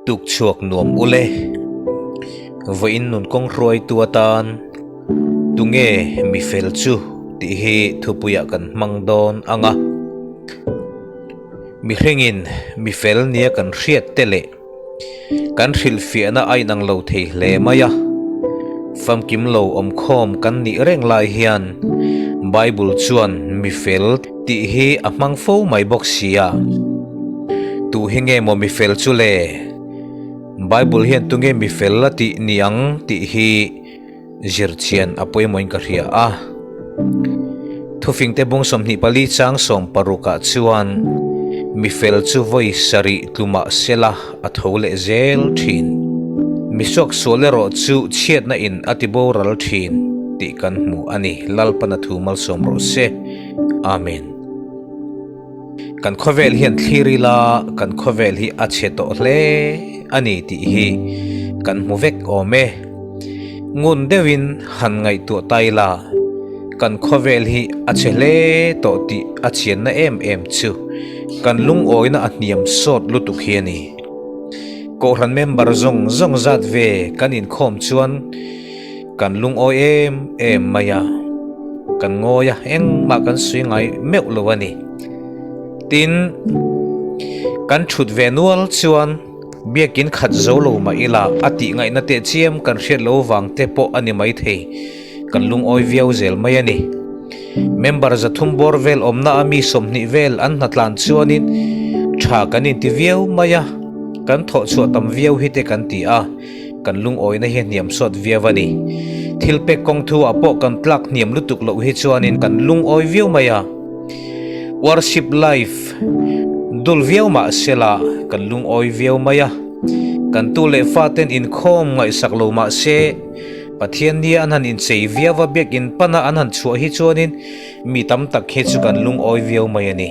Tuk chhuak nuam ule. Vawiin nun kawng hruaitu atan tunge mi fel chu tih hi thupuiah kan hmang dawn ang a. Mihringin mi fel nia kan hriat te leh kan hrilhfiahna a inang lo thei hle mai a. Famkim lo awmkhawm kan nih reng lai hian Bible chuan mi fel tih hi a hmang fo mai bawk sia. Tu hi nge maw mi fel chu le? Bible hian tunge mi fel a tih ni ang tih hi zir chian a pawimawhin ka hria a. Thufingte bung 24 chang 60 ah chuan mi fel chu vawi sarih tlumah sela a tho leh zel thin. Mi suaksual erawh chu chhiatna in a ti boral thin tih kan hmu a ni. Lalpana thu malsawm rawh se. Amen. Kan khawvel hian thlir ila kan khawvel hi a chhe tawh hle a ni tih hi kan hmu vek awm e. Ngun deuhin han ngaihtuah ta ila kan khawvel hi a chhe hle tawh tih a chianna em em chu kan lungawina a hniam sawt lutuk hi a ni. Kohhran member zawng zawng zat ve kan inkhawm chuan Kan lungawi em em mai a, kan ngawi a, engmah kan sawi ngai meuh lo a ni. Tin, kan thut ve nual chuan biakin khat zo lo mah ila a tih ngaihna teh chiam kan hriat lo vang te pawh a ni maithei, kan lungawi viau zel mai a ni. Member 300 bawr vel awmna a mi 20 vel an hnatlan chuanin tha kan inti viau mai a, kan thawh chhuah tam viau hi te kan ti a. Kan lungawina hi a hniam sawt viau a ni. Thil pek kawng thu ah pawh kan tlak hniam lutuk loh hi chuanin kan lungawi viau mai a. Worship life dul viau mah sela kan lungawi viau mai a. Kan tu leh fa ten inkhawm ngaihsak lo mah se Pathian nia an han inchei viau a, biakin pana an han chhuah hi chuanin mi tam tak hi chu kan lungawi viau mai a ni.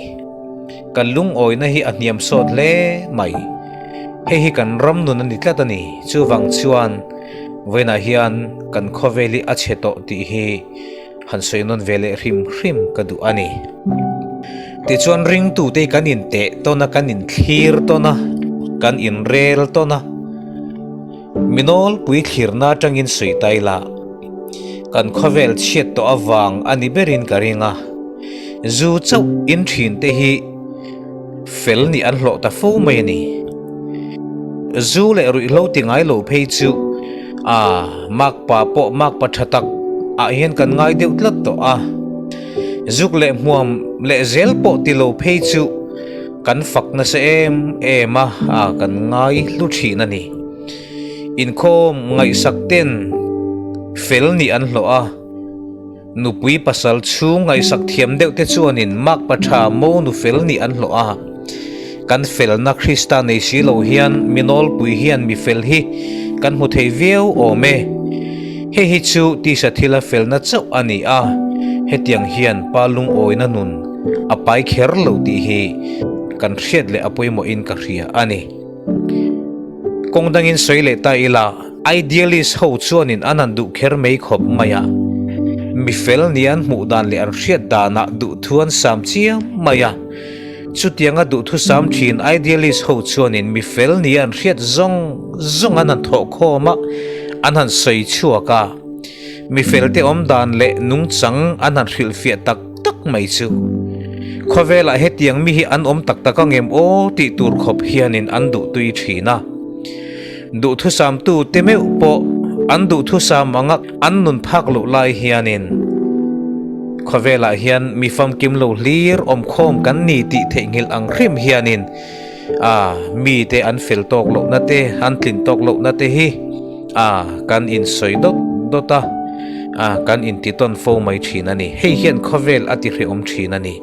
Kan lungawina hi a hniam sawt hle mai. Hei hi kan ram nun a ni tlat a ni. Chuvang chuan vawiinah hian kan khawvel hi a chhe tawh tih hi han sawi nawn ve leh hrim hrim ka duh a ni. Tichuan ringtute hi kan inteh tawn a, kan inthlir tawn a, kan inrel tawn a. Mi nawlpui thlirna atangin sawi ta ila, kan khawvel chhiat tawh avang a ni berin ka ring a. Zu chauh in thinte hi fel nih an hlawh ta fo mai a ni. Zu leh ruihhlo ti ngai lo phei chu a makpa pawh makpa tha tak ah hian kan ngai deuh tlat tawh a. Zuk leh hmuam leh zel pawh ti lo phei chu kan fak nasa em em a, a kan ngai hlu thin a ni. Inkhawm ngaihsak ten fel nih an hlawh a. Nupui pasal chhung ngaihsak thiam deuh te chuanin makpa tha mo nu fel nih an hlawh a. Kan felna Krista nei si lo hian mi nawlpui hian mi fel hi kan hmu thei viau awm e. Hei hi chu tisa thila felna chauh a ni a, hetiang hian pa lungawina nun a pai kher lo tih hi kan hriat leh a pawimawhin ka hria a ni. Kawng dangin sawi leh ta ila, idealist ho chuanin an han duh kher mai khawp mai a. Mi fel nia an hmuh dan leh an hriat danah duhthu an sam chiam mai a. Chutianga duhthu sam thin idealist ho chuanin mi fel nia an hriat zawng zawng an han thawh khawm a, an han sawi chhuak a. Mi felte awm dan leh nungchang an han hrilhfiah tak tak mai chu. Khawvelah hetiang mi hi an awm tak tak ang em aw tih tur khawp hianin an duhtui thin a. Duhthusamtu te meuh pawh an duhthusam anga an nun phak loh lai hianin khawvelah hian mi famkim lo hlir awmkhawm kan ni tih theihnghilh ang hrim hianin a mite an fel tawk lohna te, an tlin tawk lohna te hi a kan insawi dawt dawt a, a kan intitawn fo mai thin a ni. Hei hian khawvel a tihrehawm thin a ni.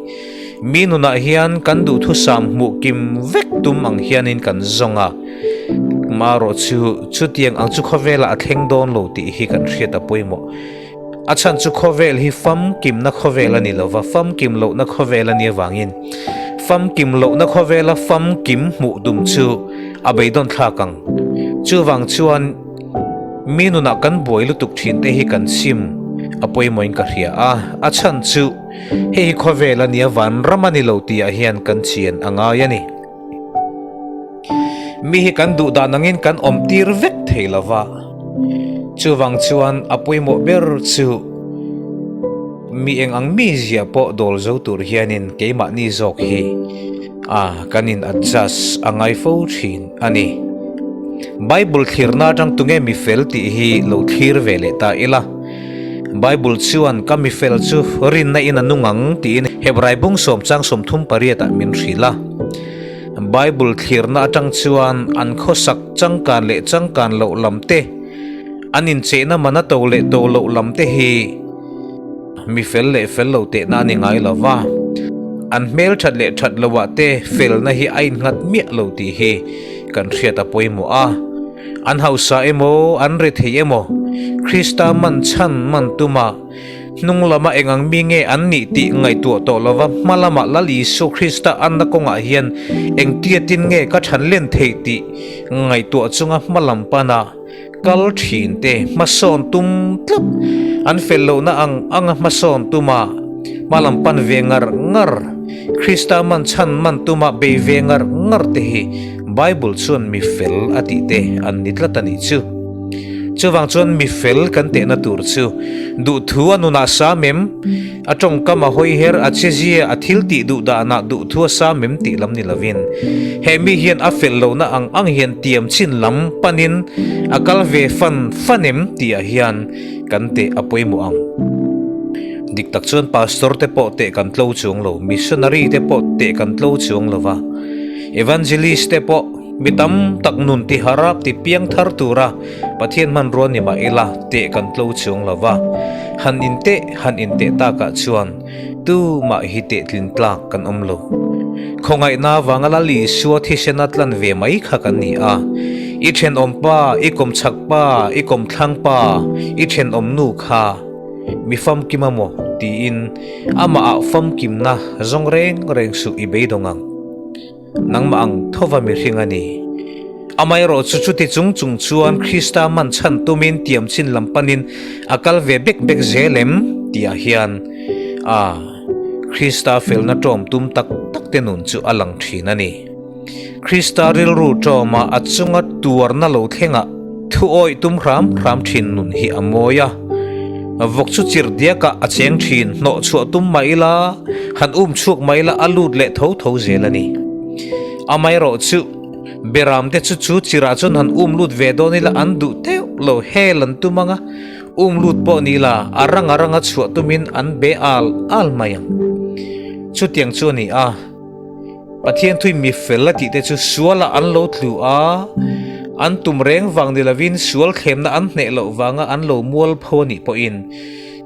Mi nunah hian kan duhthusam hmuh kim vek tum ang hianin kan zawng a, marawh chu chutiang ang chu khawvelah a thleng dawn lo tih hi kan hriat a pawimawh. A chhan chu khawvel hi famkimna khawvel a ni lo va, famkim lohna khawvel a ni avangin famkim lohna khawvela famkim hmuh dum chu a beidawn thlak ang. Chuvang chuan mi nunah kan buai lutuk thin te hi kan sim a pawimawhin ka hria a, a chhan chu hei hi khawvel a nia vanram a ni lo tihah hian kan chian a ngai a ni. Mi hi kan duh dan angin kan awm tir vek thei lo va. Chuvang chuan a pawimawh ber chu mi eng ang mi zia pawh dawl zo tur hianin keimahni zawk hi a kan in adjust a ngai fo thin a ni. Bible thlirna atang tunge mi fel tih hi lo thlir ve leh ta ila. Bible chuan ka mi fel chu rinna in a nung ang tiin Hebrai bung sawm chang 38 ah min hrilh a. Bible thlirna atang chuan an khawsak changkan leh changkan loh lam te, an inchehna mana to leh to loh lam te hi mi fel leh fel lo tehna a ni ngai lo va, an hmel that leh that loah te felna hi a innghat miah lo tih hi kan hriat a pawimawh a. An hausa emaw, an rethei emaw, Krista man chhan man tuma Hnung lama eng ang mi nge an nih tih ngaihtuah tawh lova hma lama Lal Isua Krista anna kawngah hian engtiatin nge ka than len theih tih ngaihtuah chunga hma lam pana kal thin te hmasawn tum tlat an fel lohna ang anga hmasawn tuma hma lam pan ve ngar ngar Krista man chhan man tuma bei ve ngar ngar te hi Bible chuan mi fel a tih te an ni tlat a nih chu. Chuvang chuan mi fel kan tehna tur chu duhthu a nunah sam em, a tawngkam a hawi her, a chezia, a thil tih duh danah duhthu a sam em tih lam ni lovin he mi hian a fel lohna ang ang hian tiam chin lam panin a kal ve fan fan em tihah hian kan teh a pawimawh ang. Dik tak chuan pastor te pawh teh kan tlo chuang lo, missionary te pawh teh kan tlo chuang lo va, evangelist te pawh, Mi tam tak nun ti harap ti piang thar tura Pathian hmanrua ni mah ila teh kan tlo chuang lo va, han inteh han inteh takah chuan tumah hi teh tlin tlak kan awm lo. Khawngaihna vanga Lal Isua thisen a tlan ve mai kha kan ni a, i thenawm pa, i kawmchhak pa, i kawmthlang pa, i thenawm nu kha mi famkim a maw tiin amah ah famkimna zawng reng reng suh i beidawng ang. Nangmah ang thova mihring a ni. Amaherawh chu chuti chung chung chuan Krista man chhan tumin tiam chin lam panin a kal ve bek bek zel em? Tihah hian a Krista felna ṭawm tum tak tak te nun chu a lang ṭhin a ni. Krista rilru ṭawma a chunga tuarna lo thlengah thu awih tum hram hram ṭhin nun hi a mawi a. Vawk chu chirh diakah a cheng ṭhin, hnawh chhuah tum mah ila, han um chhuak mah ila a lut leh tho tho zel a ni. Amaherawh chu, Beramte chu chu chirah chuan han um lut ve dawn ila an duh teuh lo, hel an tum ang a, um lut pawh ni ila a rang a ranga chhuah tumin an be al al mai ang. Chutiang chu a ni a. Pathian thui mi fel a tihte chu sualah an lo tlu a, an tum reng vang ni lovin sual thlemna an hneh loh vanga an lo mual pho a nih pawhin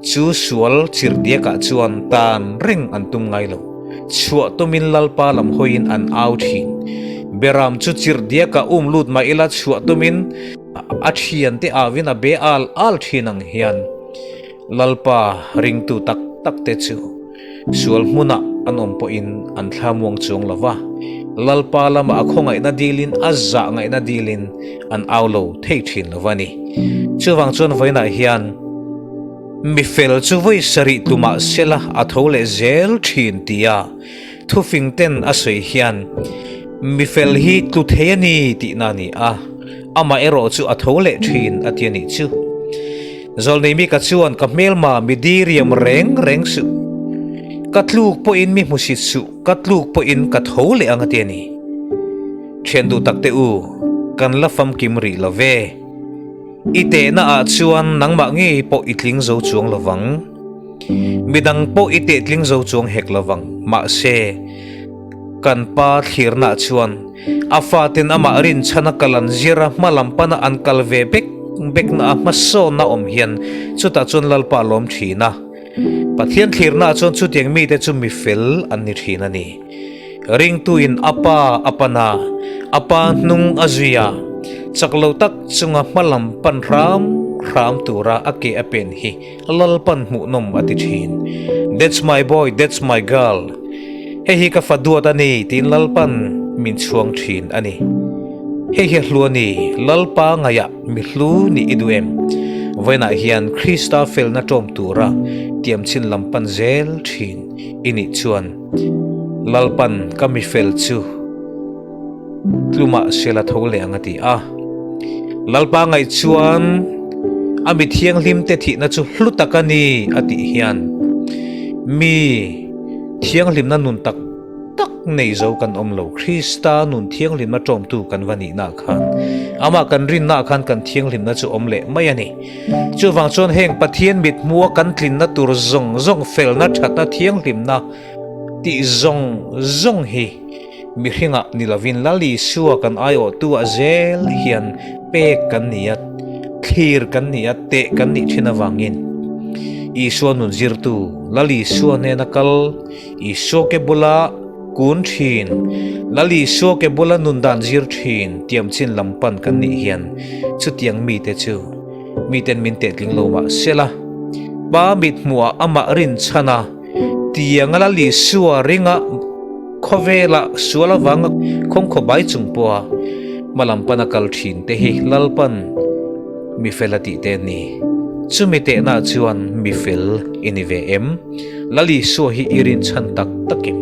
chu sual chirhdiakah chuan tan reng an tum ngai lo. Chhuah tumin Lalpa lam hawiin an au thin. Beram chu chirhdiakah um lut mah ila chhuah tumin a thiante auin a be al al thin ang hian Lalpa ringtu tak takte chu Sual hmunah an awm pawhin an thla muang chuang lo va, Lalpa lamah a khawngaihna dilin a zah ngaihna dilin an au lo thei thin lo va ni. Chuvang chuan vawiinah hian mi fel chu vawi sarih tumah sela a tho leh zel thin tia thufing ten a sawi hian mi fel hi tlu thei a ni tihna a ni a, amah erawh chu a tho leh thin a ti a nih chu. Zawlnei mi ka chuan ka hmelma mi diriam reng reng suh. Ka tluk pawhin mi hmusit suh, ka tluk pawhin ka tho leh ang a ti a ni. Thian duh tak te u, kan la famkim rih lo ve. I tehna ah chuan nangmah ngei pawh i tling zo chuang lo vang. Midang pawh i teh tling zo chuang hek lo vang. Mahse, kan pa thlirna chuan A faten amah rinchhana kal an zir a, hma lam pana an kal ve bek bekna a hmasawnna awm hian chutah chuan Lalpa a lawm thin a. Pathian thlirnaah chuan chutiang mite chu mi fel an ni thin a ni. Ringtuin a pa a pan a, a pa hnung a zui a, chak lo tak chunga hma lam pan hram hram tura a ke a pen hi Lalpan hmuhnawm a ti thin. That's my boy, that's my girl. Hei hi ka fa duat a ni tiin Lalpan min chhuang thin a ni. Hei hi a hlu a ni, Lalpa ngaihah mi hlu nih i duh em? Vawiinah hian Krista felna ṭawm tura tiamchhin lam pan zel thin i nih chuan Lalpan ka mi fel chu. Tlu mah sela tho leh ang a ti a. Lalpa ngaih chuan a mi thianghlimte thihna chu hlu tak a ni a tih hian mi thianghlimna nun tak tak nei zo kan awm lo. Krista nun thianghlimna ṭawmtu kan va nihna khan amah kan rinna khan kan thianghlimna chu awm leh mai a ni. Chuvang chuan heng Pathian mithmua kan tlinna tur zawng zawng felna ṭhatna thianghlimna tih zawng zawng hi Mihringah ni lovin Lal Isua kan aiawhtu ah zel hian pek kan ni a, thlir kan ni a, teh kan nih thin avangin Isua nun zirtu Lal Isua hnena kal, Isua ke bula kun thin, Lal Isua ke bula nun dan zir thin tiamchin lam pan kan nih hian chutiang mite chu miten min tehtling lo mah sela, Pa mithmuhah amah rinchhan a, Tianga Lal Isua ringa khawvela sual avanga khawngkhaw bai chung pawha hmalam pana kal thin te hi Lalpan mi fel a tih te a ni. Chumi tehna chuan mi fel i ni ve em? Lal Isua hi i rinchhan tak tak em?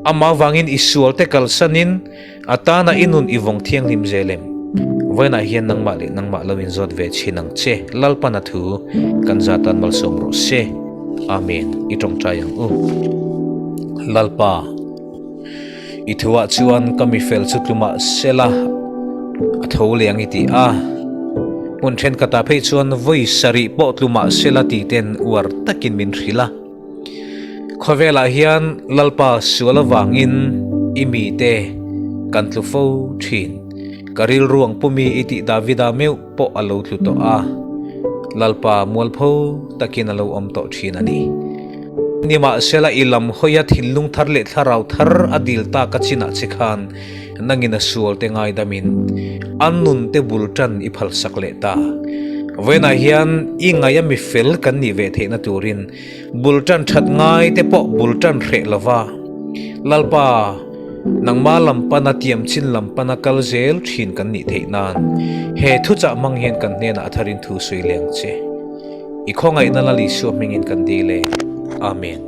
Amah avangin i sualte kalsanin A tana i nun i vawng thianghlim zel em? Vawiinah hian nangmah leh nangmah lo inzawt ve chhin ang che, Lalpan a thu kan za tan malsawm rawh se. Amen. I tawngtai ang u. Lalpa, i thuah chuan ka mifel chu tlumah sela a tho leh ang i ti a. Hmun thenkhatah phei chuan vawi sarih pawh tlumah sela ti ten uar takin min hrilh a. Khawvelah hian Lalpa sual avangin i mite kan tlu fo thin. Ka rilru ang pumi i tih Davida meuh pawh a lo tlu tawh a, Lalpa mualpho takin a lo awm tawh thin a ni. Nimahsela i lam hawia thinlung thar leh thlarau thar a dil tak a chinah che khan nangin a sualte ngaidamin an nunte bul tan i phalsak leh ta. Vawiinah hian i ngaih a mi fel kan nih ve theihna turin Bul tan that ngai te pawh bul tan hreh lova, Lalpa, nangma lam pana tiam chin lam pana kal zel thin kan nih theih nan he thuchah hmang hian kan hnenah a tharin thu sawi leng che. I khawngaihna Lal Isua hmingin kan dil e. Amen.